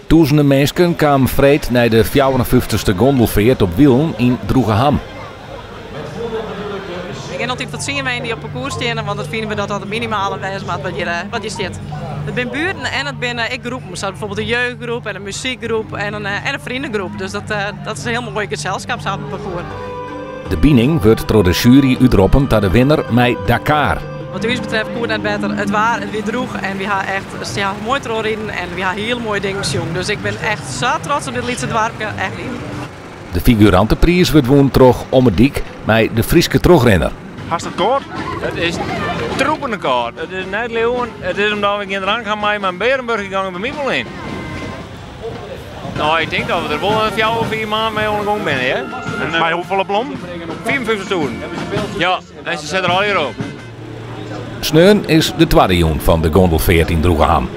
Tûzenen minsken kamen freed nei de fjouwerenfyftichste gondelfeart op Wielen yn Droegeham. Ik gean altyd foar tsien weinen dy't op parkoers steane, want dat fine we dat dat it minimale wêze moat wat hjir, wat hjir stiet. It binne buerten en it binne ek groepen, sa bijvoorbeeld de jeugdgroep en de muzykgroep en in, en in vriendengroep. Dus dat, dat is in hiel moai geselskap sa op it parkoers. De bining wurdt troch de sjuery útroppen ta de winner mei Dakar. Wat ús betreft koe it net better. It waar, it wie drûch en wy ha echt ja, moai trochriden en wy ha hiele moaie dingen sjoen. Dus ik bin echt sa trots op dit lytse doarpke, echt wier. De figurantepriis wurdt wûn troch Ommedyk mei de Fryske trochrinner. Hast it kâld? It is troepende kâld. It is net leauwen. It is omdat we gjin drank ha mei, mar in Bearenburchje gong by my wol yn. Nou, ik tink dat we der wol in fjouwer, fiif maand mei oan de gong binne, hear. En mei hoefolle blommen? 55.000. Ja, en se set der allegear op. Sneon is de twadde jûn fan de gondelfeart yn Droegeham.